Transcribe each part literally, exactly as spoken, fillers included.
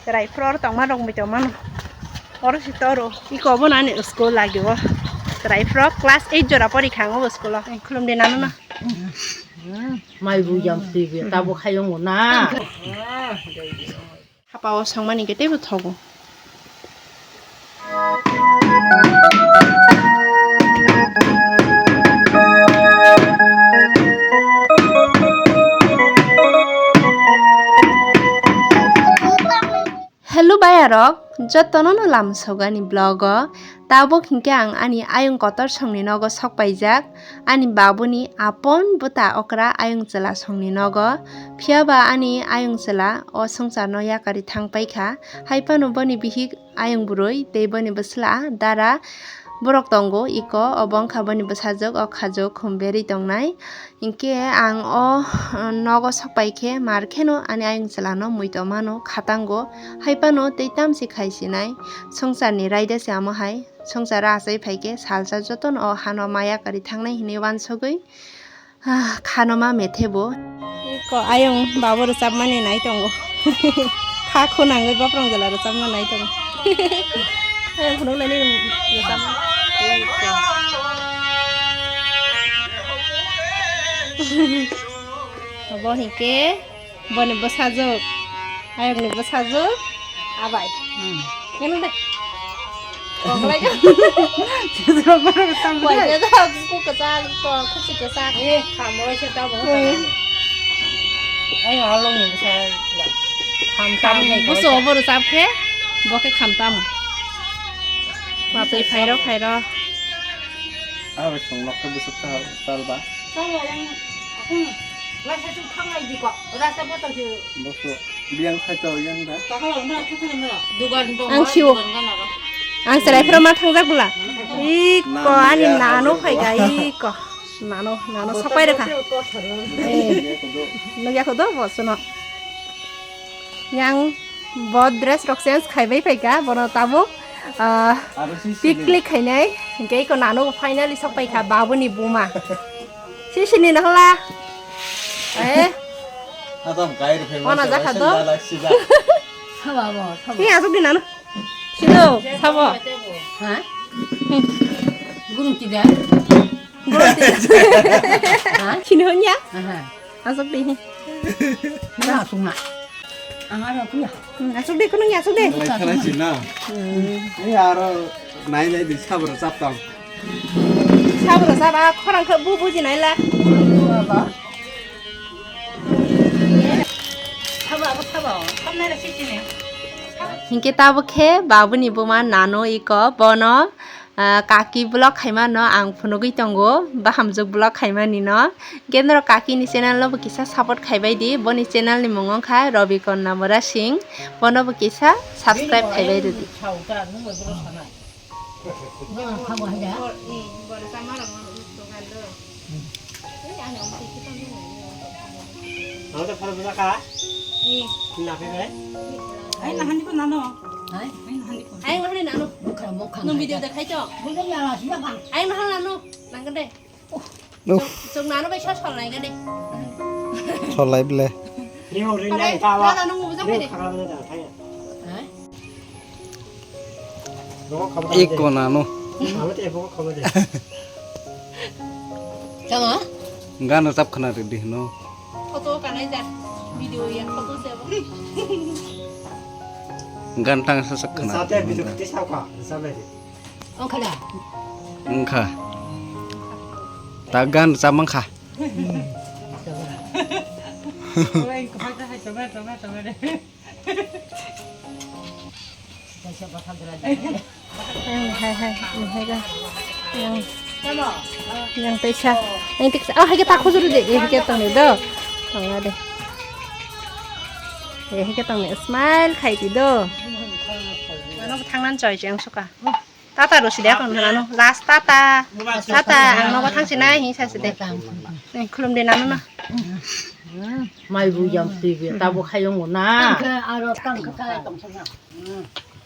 Chwrai phuru oro tongma rok mui tongmano. Oro si toro. Iko bo nani school lagi o. Chwrai phuru class eight jora pori kha ang o school o. Khulum de nanu no. Mai bu jam twi bi tabo khayong na. Hapa o sangmani ke tebo thogo. Hello bayarok, jotono no lamsogani vlog o. Tabuk hinkhe ang ani ayung kotor songni nogo sokpaijak. Ani babuni apon bwta okra ayung chwla songni nogo. Phiya ba ani ayung chwla o swngcharno yakarwi thang paikha. Hai phano boni bihik ayung bwrwi tei boni bwsla dara borok tongo iko, obo wngkha boni bwsajwk o khajwk khum berwi tongnai. Hinkhe ang o, uh, nogo sokpai khe mar kheno ani ayung chwlano mui tongmano khatango. Hai phano tei tamsi khai sinai swngcharni raida se amo hai. Swngcharo achai phai khe salsa jotono o hano maya kwrwi thangnai hinwi uansugwi, ah, khano ma methe bo. Iko ayung babo rwchapmani nai tongo. Kha khunangwi boprong jala rwchapma nai tongo. Ayung phunuknani rwchapma. Iko. Obo hinkhe. Boni bwsajwk, ayokni bwsajwk, abai. Hmm. Nang de. Koklai ka. Sejak baru sampai. Wajah dah, buku kesak, kok, kuci kesak. Eh, kamu aja tahu bahwa Hmm. Ayo, along ni saya. Kham tam ni. Busu obor sap khe, boke kham tam. Batai phairo, phairo. Abai song nok busu tal, tal ba. Tahu yang, hmm. Rasa tu khangai di kok. Rasa botol tu. Bosu, biang saja yang dah. Tahu lah, mana tu mana. Dugan tu. Ang siu. Ang serai phro ma thangjak bwla. Iko ani nano phai ga iko. Nano, nano sapai rekha. Eh. Nugya kho do bosuno. Yang bo dress rok change khaibai phaikha, bono tabuk, ah, aro si sini. Picnic khainai, hinkhe iko nano finally sok paikha babuni buma. Si sini nahla. Eh. Adam gair famous. Wana jakha do. Sabo, abo, sabo. Ni asuk di nano. Sino, sabo. Ha? Gurung tiga. Gurung tiga. Ha? Sini honya? Aha. Asuk di. Na, asuk na. Ang aro kuya. Hmm, asuk di, kunung ya, asuk di. Lai khala sina. Hmm. Ni aro nai nai di sabra saptang. Sabra saba, khorang khe bu buji nai la. Baba. Sabo, abo sabo. Samnai ra sisini. Hinkhe tabuk khe babuni buma nano iko bono, ah, kaki vlog khaimano ang phunugwi tongo, bahamjwk vlog khaimani no. Gendro kaki ni channel no bo kisa support khaibai di, boni channel ni mung wngkha Robikon Namora Singh, bono bo kisa subscribe khaibai rwdi. Ang ta phar bwsa kha. Ni. Na phi bai. Ai, na hani ko nano. Ai? Ai, na hani ko. Ai, na hani nano. Mukha, mukha. Nung video dekhai to. Mukha ya, ya, ya. Ai, na hani nano. Nang de. Chok, chok nano bai sa sol nai gade. Sol lai ble. Rio, rio, Kare, rio, kala. Kala nung bujak rio, bai de. Kala, kala, kala. Hai? Iko nano. Tama? Gan rwchap khna rwdi hino. Photo kanai jak. Video ya photo se bo. Gan tang sa sak khna. Sate video kiti sa ka. Sate. Ongkha da? Ongkha. Ta gan rwchap mankha. Hai, hai, hai, hai, ga. Yang, yang teisa. Yang teisa. Oh, hai ga ta khujuru de. Hai ga tang de do. Tang de. Hai ga tang de. Smile khai di do. Ano thangnan choi cheng suka. Tata rw sidi akon nano. Last tata. Tata, ang nogo thangsinai hi sasidi. Ni khulumdi nano no. Mai bu jam twi bi tabo khayong na. Tangkhe aro tangkhe kaya tongsa na.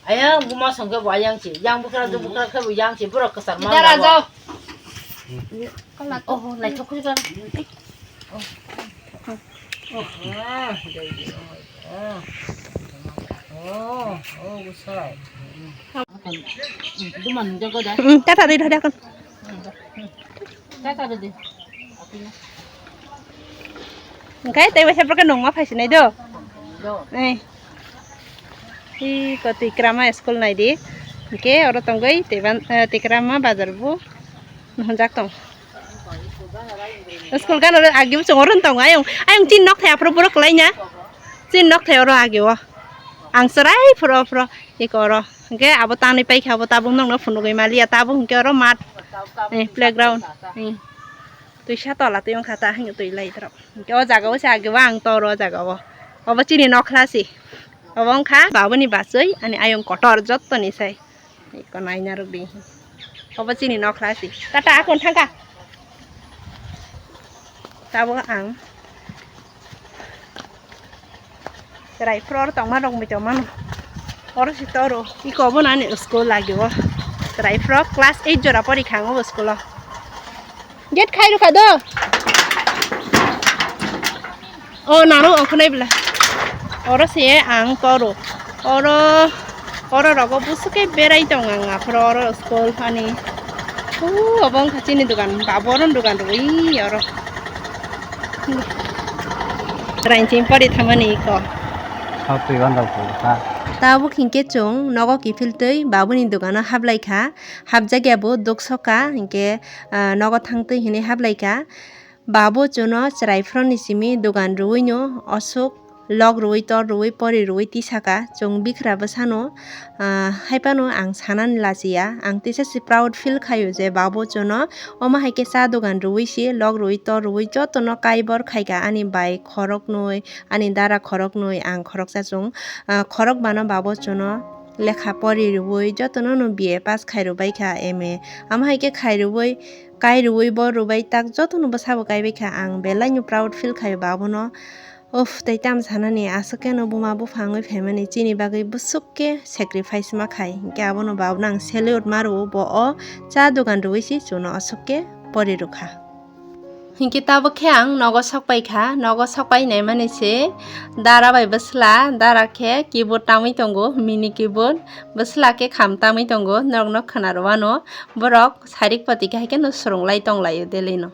Ayang buma songkhe bo ayang si. Yang bukra du bukra khe bo yang si borok kwchar ma. Bidar ajo. Oh, naithok khri kan. Oh. Oh. Hmm, tata dui doi dakon. Hingke tei waisa proke nongma phaisinai do. Eh. Iko twi kwrama school naidi. Hingke oro tongwi teiban, eh, twi kwrama bazar bo nahonjak tong. School gana agi bo chwng oro tongo ayung. Ayung chini nok thai aphuru borok kwlai na. Chini nok thai oro agi o. Ang chwrai phuru phuru iko oro. Hingke abo tanwi paikha abo tabuk nokno phunugwi maliya tabuk hingke oro mat. Eh, playground. Eh. Twisa tola twi wngkha ta hwnwi twi lai rok. Hingke o jaga o se agi o ang toro o jaga o. Obo chini nokhla si. Obo wngkha babuni bachwi ani ayung kotor jottoni sai. Iko naina rwgdi. Obo chini nokhla si. Tata akon thangka. Tabuk ang chwrai phuru oro tongma rok mui tongmano. Oro si toro. Iko obo nani school lagi o. Chwrai phuru class eight jora pori kha ang obo school o. Gate khai rwkha do. O naro ongkhornai bwla. Oro se ang toro. Oro, oro rogo busuke berai tong ang aphuru oro school hani. U obo wngkha chini dogan, babu oro dogan rwi oro. Rainchim pori thamani iko. Sotwi wanda pukha. Tabuk hinkhe chwng nogo kiphiltwi babuni dogano hablai kha. Hapjakya bo duksoka hinkhe, ah, nogo thangtwi hinwi hablai kha. Babo chwngno chwrai phuroni simi dogan rwino aswk lok rwui, tor rwui, pori rwui tisaka chwng bikra bwsano, ah, haiphano ang sanani lachiya. Ang tisa si proud feel khaio je babo chwngno omo hai khe cha dogan rwui si lok rwui, tor rwui jotono kaibor khaika ani bai khoroknwi, ani dara khoroknwi, ang khoroksa chwng, ah, khorokbano babo chwngno lekha pori rwui jotono no B A pass khai rwbaikha, M A. Amo hai khe khai rwui, kai rwui bo rwbai tak jotono bwsabo kaibaikha. Ang belai no proud feel khaio babono. Uff, tei tamo sanani aswk khe no buma bupha wngwi phaimani chini bagwi bwswk khe sacrifice ma khai. Hinkhe abono babono ang salute ma rwo, bo o cha dogan rwui si chwngno aswk khe pori rwkha. Hinkhe tabuk khe ang nogo sokpai kha, nogo sokpai naimani se dara bai bwsla, dara khe keyboard tamwi tongo, mini keyboard, bwsla khe kham tamwi tongo, norokno khwna rwano, borok sarik poti khe hai kheno swrwng lai tong laio daily no.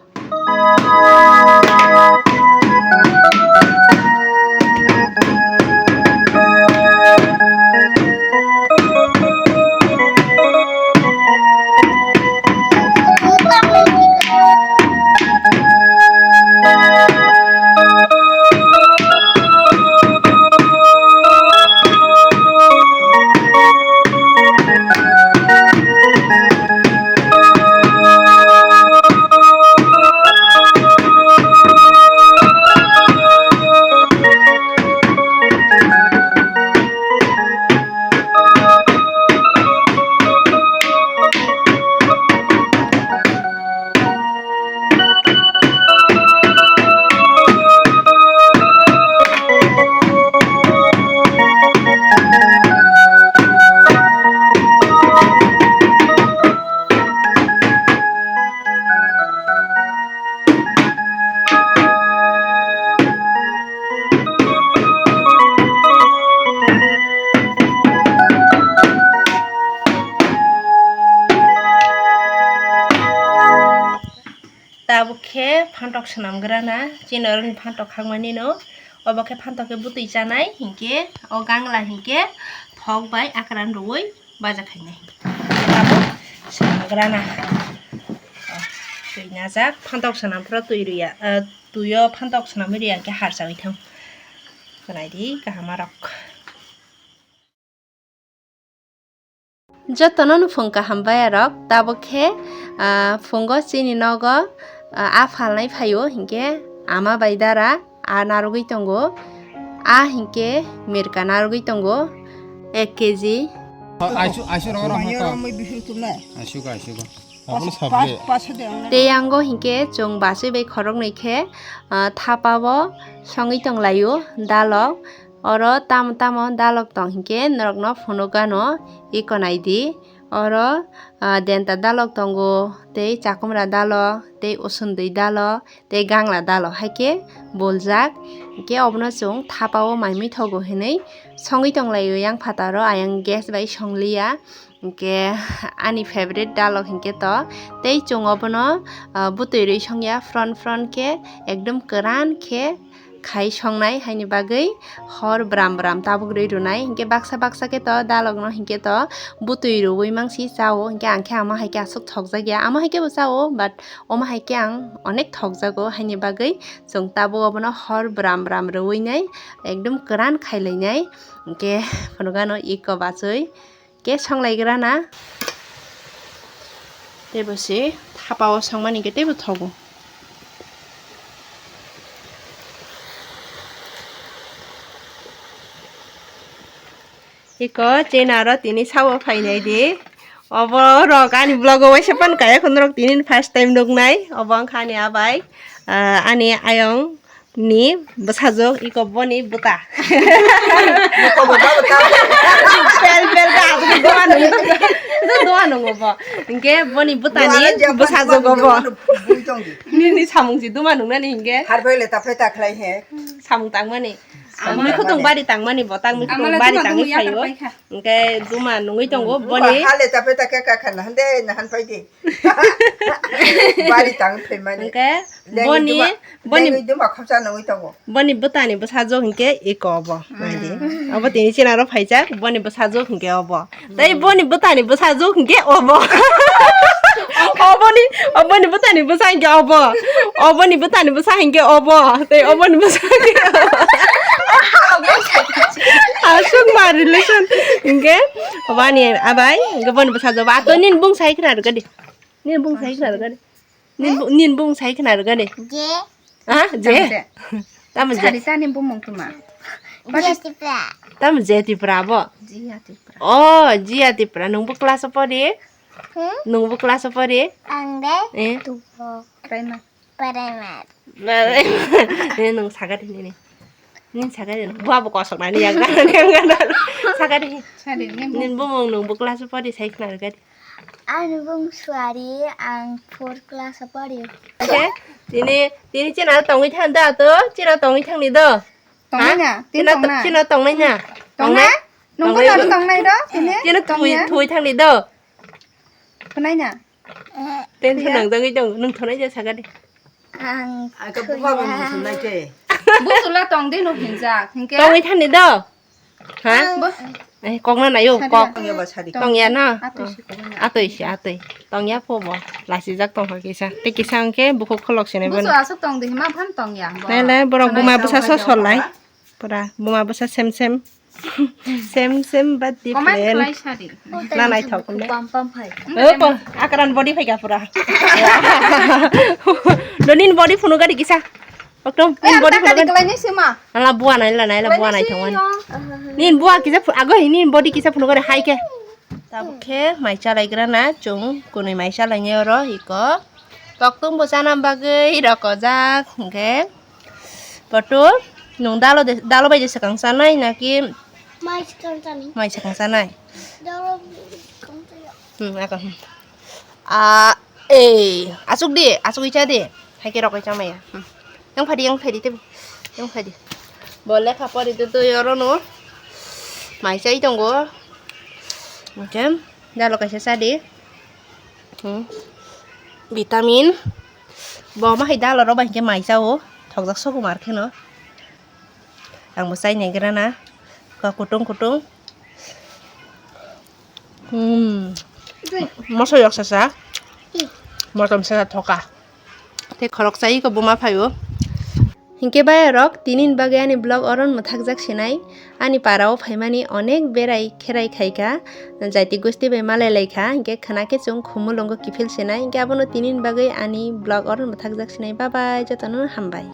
Tabuk khe phantok swnamgrana, chini oroni phantok khakmani no. Obo khe phantok khe bwtwi chanai, hinkhe o gangla hinkhe thok bai akran rwui baja khainai. Tabuk swnamgrana. O, twi najak, phantok swnam phuru twi rwya, ah, twio phantok swnamwi rwya hinkhe harchawi thang. Khwnai di kaham arok. Jotono nuphung kaham bayarok, tabuk khe, ah, phungo chini nogo, ah, a phalnai phaio, hinkhe ama bai dara a narwgwi tongo, a hinkhe mirka narwgwi tongo ek kg. Aisu, aisu rok rok. Aisu ka, aisu ka. Tei yango hinkhe chwng bachwi bai khoroknwi khe, ah, thapao songwi tonglaio dalok. Oro tamo tamo dalok tong hinkhe norokno phunukgano iko naidi. Oro, ah, denta dalok tongo, tei chakumra dalok, tei usundui dalok, tei gangla dalok hai khe buljak. Hinkhe obono chwng thapao mai mui thogo hinwi Songwi tonglai o yang phataro, ayang gas bai songliya. Hinkhe ani favorite dalok hinkhe to. Tei chwng obono, ah, bwtwi rwi songya, front front khe ekdom kwran khe khai songnai, haini bagwi hor bram bram tabuk rwi rwnai. Hinkhe baksa baksa khe to dalokno hinkhe to bwtwi rwi mangsi chao. Hinkhe ang khe amo hai khe aswk thokjakya, amo hai khe bo chao, but omo hai khe ang onek thokjago, haini bagwi chwng tabuk obono hor bram bram rwi nai, ekdom kwran khailainai. Hinkhe phunukano iko bachwi khe songlaigrana. Teibo se thapao songmani khe teibo thogo. Iko chini aro tini sao phainai di. Obo rok ani vlog o waisa pan kaya khun rok tini first time nuknai. Obo wngkha ani abai, ah, ani ayong ni bwsajwk, iko boni bwta. Pel pel ka aswk duma nung, duma nung obo. Hinkhe boni bwtani bwsajwk obo. Nini samung si duma nungnani hinkhe. Samung tangmani. Mikhutung bari tangmani bo, tang mikhutung bari tangwi phaio. Hinkhe duma nungwi tongo boni. Hale ta peta khe kakha nahan de, nahan phai de. Bari tang phaimani. Hinkhe boni, boni duma khapsa nungwi tongo. Boni bwtani bwsajwk hinkhe iko obo. Naidi. Obo tini chini aro phaijak, boni bwsajwk hinkhe obo. Tei boni bwtani bwsajwk hinkhe obo. Oboni, oboni bwtani bwsa hinkhe obo. Oboni bwtani bwsa hinkhe obo. Tei oboni bwsa hinkhe obo. Aswk ma relation hinkhe obani abai hinkhe boni bwsajwk ba to nin bung sai khna rwgadi. Nin bung sai khna rwgadi. Nin bu-, nin bung sai khna rwgadi. Je. Ah, je. Tamo je. Tamo je. Sari sani bumung tuma. Je Tipra. Tamo je Tipra bo. Jia Tipra. Oh, Jia Tipra. Nungbo class o pori? Hmm? Nungbo class o pori? Ang de. Eh. Tubo. Primary. Primary. Eh, nung saga de nini. Nin saga de. Bo abo kosok nani yang kan yang kan. Saga de. Sari, nin bumung nungbo class o pori sai khna rwgadi. Ani bung Suari, ang four class o pori. Oke, tini, tini chini tongwi thang da to, chini tongwi thang ni do. Tongnai na? Tini tongnai? Chini tongnai na? Tongnai? Nungbo tongnai do, tini? Chini thui, thui thang ni do. Tongnai na? Tension nang jagwi dong, nung thonai ja saga de. Ang buka bo thonai ke. Busula tong de no hinjak, hinkhe. Tongwi thani do. Ha? Bo- Eh, kok na nayo, kok. Tong ya ba sari. Tong ya na. Atwi si kok na. Atwi si, atwi. Tong ya po bo. Lasi jak tong ha kisa. Te kisa angke bukhuk kholok sini bo. Busu asuk tong de hima phan tong ya. Nai le borok buma bwsa so sol lai. Pura buma bwsa sem sem. Sem sem but different. Comment khlai sadi. Na naithok ne. Pam pam phai. O po, akran body phai ga pura. Do nin body phunu gadi kisa. Oktom, nin body phunu gadi. Khlai ni sima. Ala bua nai la nai la bua nai thong. Nin bua kisa phu-, ago hi nin body kisa phunu gadi hai ke. Tabuk khe mai chalai gra na chung kunui mai chalai ni oro hiko. Toktung bo chana bagwi rokojak hinkhe. Potul, nung dalo de, dalo bai de swkang chanai naki? Mai swkang chanai. Mai swkang chanai. Dalo swkang chanai. Hmm, ako, hmm. Ah, eh, asuk di, asuk icha di. Hai ke rok icha maya. Hmm. Yang phadi, yang phadi te. Yang phadi. Bo lekha pori tu tu yoro no. Mai chai tongo. Oke, dalo kaisa cha di. Hmm. Vitamin. Bo ma hai dalo rok bai hinkhe mai chao. Thokjak sokumar kheno. Ang bo chai nai gra na. Ka kutung kutung. Hmm. Moso yok sasa. Motom sasa thoka. Te khorok chai ko buma phaio. Hinkhe bayarok, tini ni bagwi ani vlog oron mwthakjak sinai. Ani para o phaimani onek berai kherai khaikha, jaiti gosti bai malai laikha, hinkhe khna khe chwng khumulwngo kiphil sinai. Hinkhe abono tini ni bagwi ani vlog oron mwthakjak sinai. Bye bye, jotono hambai.